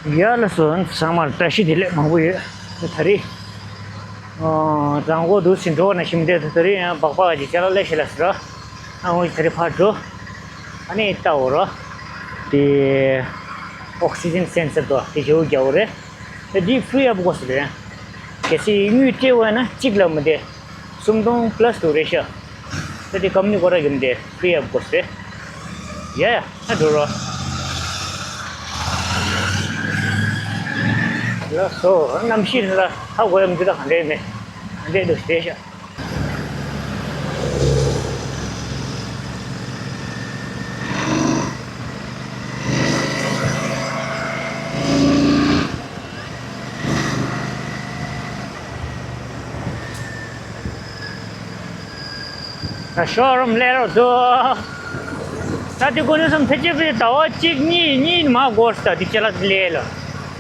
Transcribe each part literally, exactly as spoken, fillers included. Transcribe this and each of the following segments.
ཡ་ལགས་སོ། ཚང་མར་བཀྲ་ཤིས་བདེ་ལེགས་མང་པོ་ཡོད། ད་རེས་ཨ་དང་པོ་འདུག་སེ་འགྲོ་བ་ན་ཞིམ་དེ་ད་རེས་ཡང་སྦག་སྦག་གི་ཅ་ལག་ལས་ཤེས་ལ་ཟེར། ཨ་འོ་ད་རེས་ཕར་འགྲོ། ཨ་ནི་ལྟ་འོ་རོ། དེ་ཨོག་སི་ཇན་སེན་སར་དོ་དེ་ཞེའུ་རྒྱག་འོ་རེད། དེ་འདི་ཧྥི་རི་ཨབ་དགོས་སུ་རེད། གལ་སྲིད་དངུལ་སྤྲད་འོས་ན་གཅིག་ལ་མི་འདི་སུམ་སྟོང་པ་ལ་སི་དུ་རེད་ཤག་ད་དེ་ཀམ་ནི་ཁོ་ར་གིམ་དེ་ཧྥི་རི་ཨབ་དགོས་སུ་རེད། ཡ་ཡ། ཨ་འགྲོ་རོ། ལགས་སོ། གནམ་གཤིས་ལ་ཧ་གོ་ཡ་མི་འདུག་ད་ག་འདྲས་མེད། ག་འདྲས་འདུག་ཟེར་ཤག་ད་ཤོ་རུམ་སླེབས་རོགས་འདུག་ད་དེ་ཀུན་ནས་སམ་ཕལ་ཆེར་ཕལ་ཆེར་ཟླ་བ་གཅིག་གཉིས་གཉིས་མ་འགོར་ས་དེ་ཅ་ལག་སླེབས་ལ།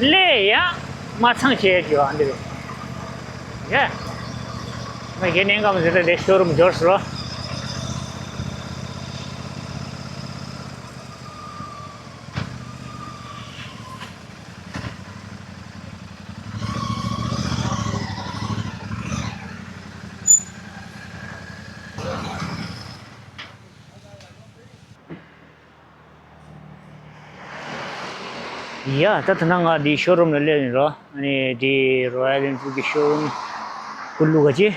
སླེབས་ཡ། མ་ཚང་བྱས་རྒྱུ་ཨ་འདི་རེད། ཡ། མ་གཞི་ནས་ཀམ་ཟེར་ཏེ་དེ་ཤོ་རུམ་འབྱོར་སོང་། ཡ། ད་ད་ནང་ང་འདི་ཤོ་རུམ་ལ་སླེབས་ཡིན་རོ། ཨ་ནི་འདི་རོ་ཡལ་ཨེན་ཕིལ་གྱི་ཤོ་རུམ་ཀུ་ལུ་ག་ཅི།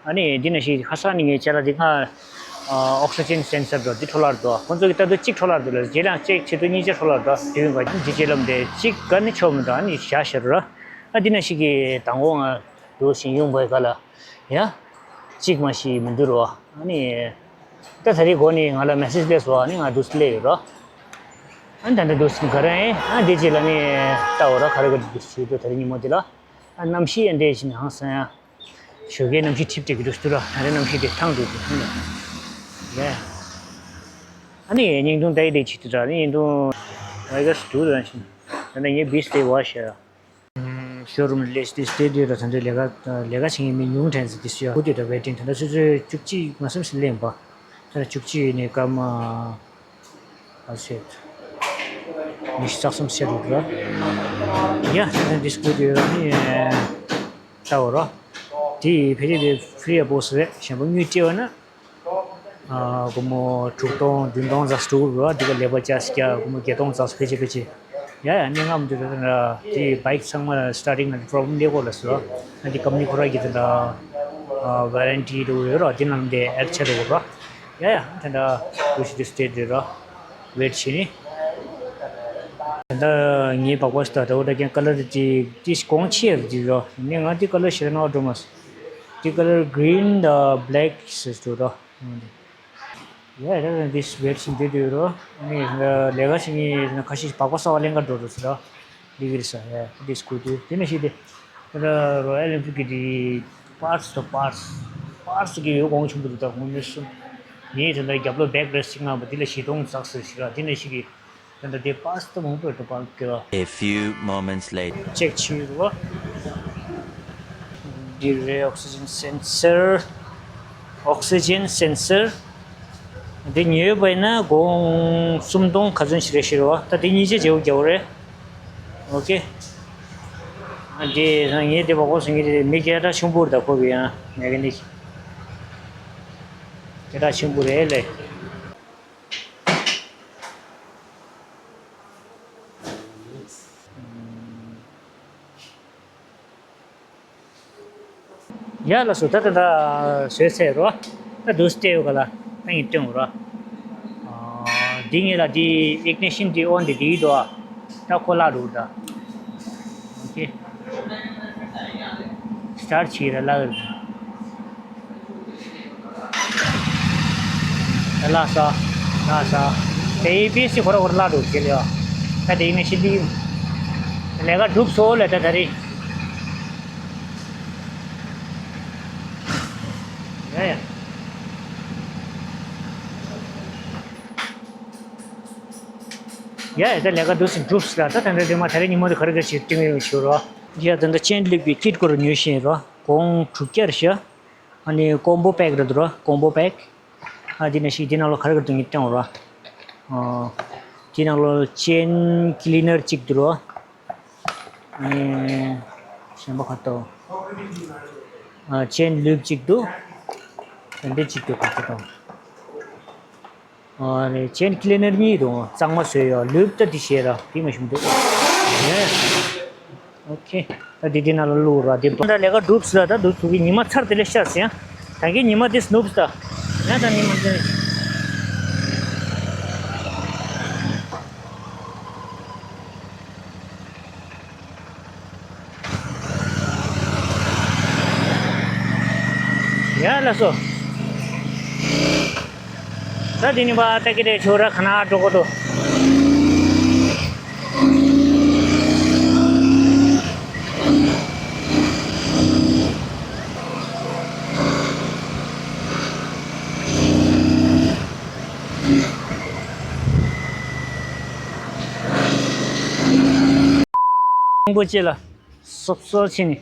ཨ་ནི་འདི་ན་ཞིག་ཁ་སང་ནི་ངས་ཅ་ལག་འདི་སྔ་ཨོག་སི་ཇན་སེན་སར་འགྲོ་འདི་འཕྲོ་བརླག་འདུག་ཁོང་ཚོ་གི་ལྟ་དུས་གཅིག་འཕྲོ་བརླག་འདུག་ལ་རྗེས་ལ་གཅིག་བྱེད་དུས་གཉིས་ཆ་འཕྲོ་བརླག་འདུག་དུས་ཡུན་ག་འདི་རྗེས་ལམ་དེ་གཅིག་ག་ནི་ཆོག་མི་འདུག་ཨ་ནི་བཞག་ཤར་ར། ཨ་འདི་ན་ཞིག་གི་དང་པོ་ང་འགྲོ་བཞིན་ཡོང་བའི་ག་ལ། ཡ། གཅིག་མ་ཞིག་མི་འདུག་རོ། ཨ་ནི། ད་ད་རེས་འགོ་ནས་ང་ལ་མེ་སེ་ཇི་སླེབས་སོང་། ཨ་ནི་ང་འདུག་སླེབས་ཡོད་རོ། ཨ་ནི་ད་འདི་འདུག་ག་རེ་ཨེ། ཨ་འདི་རྗེས་ལ་ནི་ལྟ་འོ་ར་ག་རེ་ག་རེ་འདུག་ཞུས་འདུག་ད་རེས་ཉིན་མོ་འདི་ལ། ཨ་གནམ་གཤིས་ཨ་འདྲས་ཞིག་ནི་ཧང་སང་ཡ། ཞོགས་ཀའི་གནམ་གཤིས་འཁྲིག་འཁྲིག་གི་འདུག་སྟུ་ར། ད་རེས་གནམ་གཤིས་དེ་ཐང་འདུག་འདུག་ཧུང་ལ། ཡ། ཨ་ནི་བརྙན་ཐུང་ལྟ་ཡི་དེ་ཆི་ཏི་ར་ནི་བརྙན་ཐུང་། ཨ་ག་སི་འདུག་ར་ཞིང་། ད་ནི་ངའི་བིས་དེ་བ་ཤ་ར། ཤོ་རུམ་ལས་དེ་སྟེ་དུས་ར་ད་འདྲའི་ལས་ཀ་ལས་ཀ་བྱེད་མཁན་མི་ཉུང་དྲན་ཟེར་དེ་སུ་ཡ་ཧུ་དེ་ད་བེ་ཏིང་ད་ལྟ་སོ་སོའི་བཅུ་གཅིག་མ་སེམས་སུ་ལེན་པ། ད་ལྟ་བཅུ་གཅིག་ནས་སྐར་མ་ཨ་ཤེད་ཉི་ཤུ་རྩ་གསུམ་ཤེད་རུ་ར། ཡ་ད་ལྟ་འདི་སྐུ་དུས་ར་ནི་ལྟ་བ་ར། དེ་ཕལ་ཆེར་དེ་ཧྥི་རི་ཨ་བོ་སི་རེད། གཞན་པ་དངུལ་སྤྲད་བ་ན། ཨ་སྒོར་མོ་དྲུག་སྟོང་བདུན་སྟོང་ཙམ་སྤྲོད་དགོས་རེད་བ། འདི་ག་ལས་པ་ཅག་ཅིག་སྒོར་མོ་བརྒྱད་སྟོང་ཙམ་ཕལ་ཆེར་ཕལ་ཆེར། ཡ་ཡ་གནས་ངམ་འདི་རེད་ན་དེ་བྷའིཀ་ཚང་མ་སི་ཊར་ཊིང་ལ་པོ་རོབ་ལེམ་སླེབས་གོ་ལ་སོ། ཨ་འདི་ཀམ་ནི་ཁོ་ར་གི་དེ་འདྲ་ཝ་རན་ཊི་འདྲ་ཡོད་ར། འདི་ནང་དེ་ཨེཌ་བྱེད་འགྲོ་གོ་ར། ཡ་ཡ་དེ་འདྲ་ཀུ་ཤི་དེ་སི་ཊེ་ཊི་རེད་ར། ཝེཊ་བྱེད་ནི། དེ་འདྲ་ངའི་བག་པ་ཞིག་ད་ད་འོ་ད་ཀྱང་ཀ་ལར་དེ་དེ་གོང་ཆེ་ར་དེ་ར། ནི་ང་དེ་ཀ་ལར་ཞེ་ན་འགྲོ་མ་སོང་། དེ་ཀ་ལར་གི་རིན་དང་བྷེ་ལེཀ་ཟེར་འགྲོ་ར། ཡ་ཡ་ད་འདི་ཝེཊ་བྱེད་འདི་འདུག་རོ། ནི་ལས་ཀ་བྱེད་ངེས་ཁ་ཤས་བག་པ་གསར་པ་ལེན་ག་འགྲོ་འགྲོ་ཟེར་རོ། འདི་གི་རེད་ས་ཡ་འདི་སྐུ་དུས་དེ་ནས་ཤི་དེ། ད་རོ་ཡལ་ཨོ་ལིམ་པིག་གི་དེ་པར་སི་དང་པར་སི་པར་སི་གི་ཡོད་གོང་ཆུང་པོ་འདུག་ད་གོང་ནས་སུ། ངས་ད་ལྟ་རྒྱབ་ལོགས་བྷེག་རེ་སི་ཅིག་མངགས་པ་འདི་ལ་བཞི་སྟོང་ཙག་ཟེར་ཞིག་ར། དེ་ནས་ཤི་གི། ད་ལྟ་དེ་པར་སི་ད་མང་པོ་འགྲོ་པར་གི་ར། A few moments later. ཅེག་བྱེད་རོ། འདི་རེད། ཨོག་སི་ཇན་སེན་སར། ཨོག་སི་ཇན་སེན་སར། འདི་ཉོས་པ་ཡིན་ན་དགོང་སུམ་སྟོང་ག་ཚོད་ཞིག་རེད་ཤི་རེད་བ། ད་འདི་གཉིས་ཆ་བརྗེ་པོ་རྒྱག་རེད། ཨོ་ཀེ། ཨ་འདི་ངས་འདི་བ་གོ་སོང་། ངས་འདི་མི་སྐད་གྲགས་ཆེན་པོ་རེད། ད་ཁོ་གི་ཡང་མེ་ཀ་ནིག་སྐད་གྲགས་ཆེན་པོ་རེད་ལེ། ཡ་ལགས་སོ། ད་ད་ད་བཟོས་ཚར་རོ། ད་འདུག་སྟེ་ཡོད་ག་ལ་ད་ངས་སྟོན་རོ། འདི་ངེད་ལ་འདི་ཨིག་ནི་ཤན་འདི་ཨོན་འདི་འདི་འདུག་ད་ཁོ་ལ་རུ་ད། ཨོ་ཁེ། སི་ཊར་ཊི་བྱེད་ར་ལ་རུ། ལ་ས། ལ་ས། དེ་ཨེ་བི་ཨེ་སི་ཁོ་ར་ཁོ་ར་ལ་རུ་ཁེ་ལ་ཡ། ད་དེ་ཨིག་ནི་ཤན་འདི། ལས་ཀ་གྲུབ་སོང་ལ་ད་ད་རེད། ཡ་ཡ། ཡ་ཡ་ད་ལས་ཀ་འདུག་སེ་འགྲུབ་སོང་ལ། ད་ད་འདྲ་དེ་མ་ད་རེས་ཉིན་མོ་དེ་ག་རེ་ག་རེ་བྱེད་སྟེང་ཡོད་ཞུ་རོགས། ཡ་ད་ད་ཅེན་ལིབ་ཀྱི་ཀིཊ་སྐོར་ཉོས་ཤེས་རོགས། གོང་དྲུག་བརྒྱ་ཤ། ཨ་ནི་ཀོམ་བོ་པེག་རེད་འདུག་རོགས། ཀོམ་བོ་པེག་ཨ་འདི་ནང་བཞིན་འདི་ནང་ལོགས་ག་རེ་ག་རེ་འདུག་ངས་སྟོན་རོགས། ཨ་འདི་ནང་ལོགས་ཅེན་ཀི་ལི་ནར་གཅིག་འདུག་རོགས། ཨ་ནི་གཞན་པ་ག་ཏོ། ཨ་ཅེན་ལུབ་གཅིག་འདུག་དེ་འདྲ་གཅིག་འདུག་ག་ཏོ། ཨ་རེ་ཅེན་ཀི་ལི་ནར་གཉིས་འདུག་གཙང་མ་བཟོས་ཡོད། ལུབ་ད་འདི་བཞེས་ར་འདི་མ་ཞུམ་འདུག་ཨོ་ཁེ། ད་འདི་འདི་ནང་ལ་བླུགས་ར་འདི། ད་ལས་ཀ་འགྲུབ་སོང་ལ། ད་འདུག་ཚུགས་ཀྱི་ཉི་མ་ཚར་དེ་ལས་ཤར་སོང་ཡ། ད་གིན་ཉི་མ་དེ་སྣུབས་ད། ཡ་ད་ཉི་མ་དེ། ཡ་ལགས་སོ། ད་དེ་ནི་བ་ད་ཀི་རེ་ཆོ་ར་ཁ་ན་འགྲོ་གོ་དོ། རིན་པོ་ཆེ་ལ་སོབ་སོབ་ཕྱིན་ནས།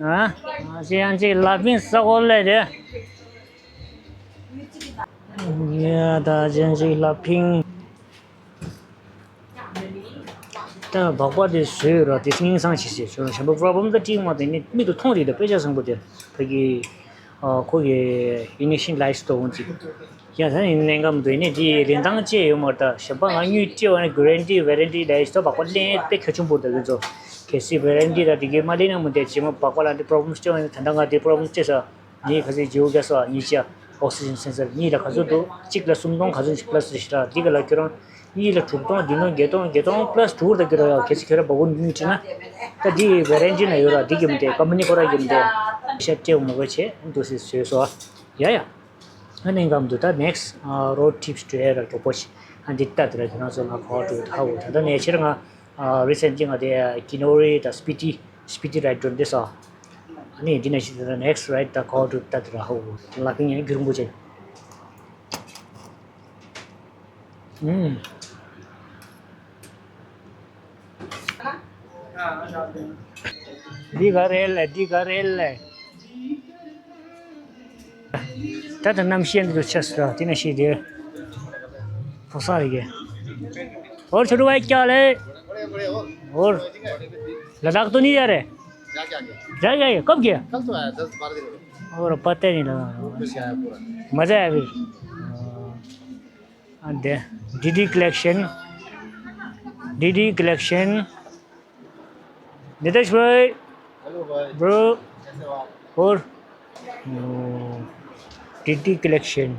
ཨ། ཞེ་ཡང་ཅིག་ལ་ཕིང་ས་གོ་ལས་རེད། ཡ་ད་ཅན་ཅིག་ལ་ཕིང་། ད་སྦག་སྦག་དེ་བཟོས་ར་དེ་སྙིང་སང་ཞིག་ཟེར་ཆོག་གཞན་པ་པྲོབ་ལེམ་ད་ཏིང་མ་དེ་ནི་མིག་ཏུ་མཐོང་རེད། ད་དཔེ་ཆ་བཟང་པོ་དེ་ཕ་གི་ཨ་ཁོ་གི་ཨི་ནི་ཤིང་ལའིས་ཏོ་འོང་ཅིག་ཡ་ད་ནི་གནད་འགག་མི་འདུག་ཨ་ནི་དེ་རིན་ཐང་བཅད་ཡོད་མ་རེད། ད་གཞན་པ་ང་དངུལ་སྤྲད་པ་ནི་གྷ་རན་ཊི་ཝེ་རན་ཊི་ལའིས་ཏོ་སྦག་སྦག་ལེན་དཔེ་གལ་ཆེན་པོ་རེད། ད་ཁྱོད་ཚོ་གལ་སྲིད་ཝེ་རན་ཊི་ད་དེ་གི་མ་ལེན་ན་མི་འདུག་རྗེས་མ་སྦག་སྦག་ལ་དེ་པྲོབ་ལེམ་སྐྱོན་ཡོང་ན། ད་ལྟ་ང་དེ་པྲོབ་ལེམ་སྐྱེས་སོང་། ངའི་ཁ་སང་ཇི་ཨོ་གྷེ་སི་བ་གཉིས་ཆ་ཨོག་སི་ཇན་སེན་སར་གཉིས་ལ་ག་ཚོད་འདུག་གཅིག་ལ་སུམ་སྟོང་ག་ཚོད་ཅིག་པ་ལ་སི་ཞིག་ར། འདི་ག་ལ་ཁྱོད་རང་གཉིས་ལ་དྲུག་སྟོང་བདུན་སྟོང་བརྒྱད་སྟོང་བརྒྱད་སྟོང་པ་ལ་སི་དྲུག་ར། ད་ཁྱོད་རང་ཡ་གལ་སྲིད་ཁྱོད་རང་སྦག་སྦག་ཉོས་བྱས་ན། ད་འདི་ཝེ་རན་ཊི་ན་ཡོད་ར། འདི་གི་མི་འདུག་ཀམ་པ་ནི་ཁོ་ར་གི་མི་འདུག་ཤ་སྤྲད་མ་དགོས་བྱས་འདུག་སེ་བཟོས་སོང་། ཡ་ཡ། ཨ་ནི་ངམ་དུ་ད་next road trips to air མགྱོགས་པོ་ཞིག་ཨ་འདི་ལྟ་དེ་ར། ཁྱོད་རང་ཚོ་ང་ག་བ་འགྲོ་ད་ཧ་གོ། ད་ལྟ་ནས་ཕྱིར་ང་recently ང་དེ་Kinori དང་Spiti Spiti ride འགྲོ་འདི་སོ། ཨ་ནི་འདི་ནས་ཕྱིར་ད་next ride ད་ག་བ་འགྲོ་ད་དེ་ར་ཧ་གོ། ལ་ཕིང་ཡང་རྒྱུན་རིང་པོ་བྱས། ཨུམ། འདི་ག་རེད་ལ། འདི་ག་རེད་ལ། ད་ད་གནམ་གཤིས་འདི་ཚོ་ཆགས་སོང་། དེ་ནང་བཞིན་དེ་ཕོ་གསར་རེ་གས། और छोटू भाई क्या हाल है? और लद्दाख तो नहीं जा रहे? जाके आ गया। जाके आ गया? कब गया? कल तो आया, दस बारह दिन हो गए। और पता ही नहीं लगा। घूम फिर के आया पूरा। मज़ा आया फिर? हाँ। ཨ་འདི། D D collection. D D collection. Nitesh भाई। हेलो भाई। ब्रो। कैसे हो आप? और डी डी कलेक्शन।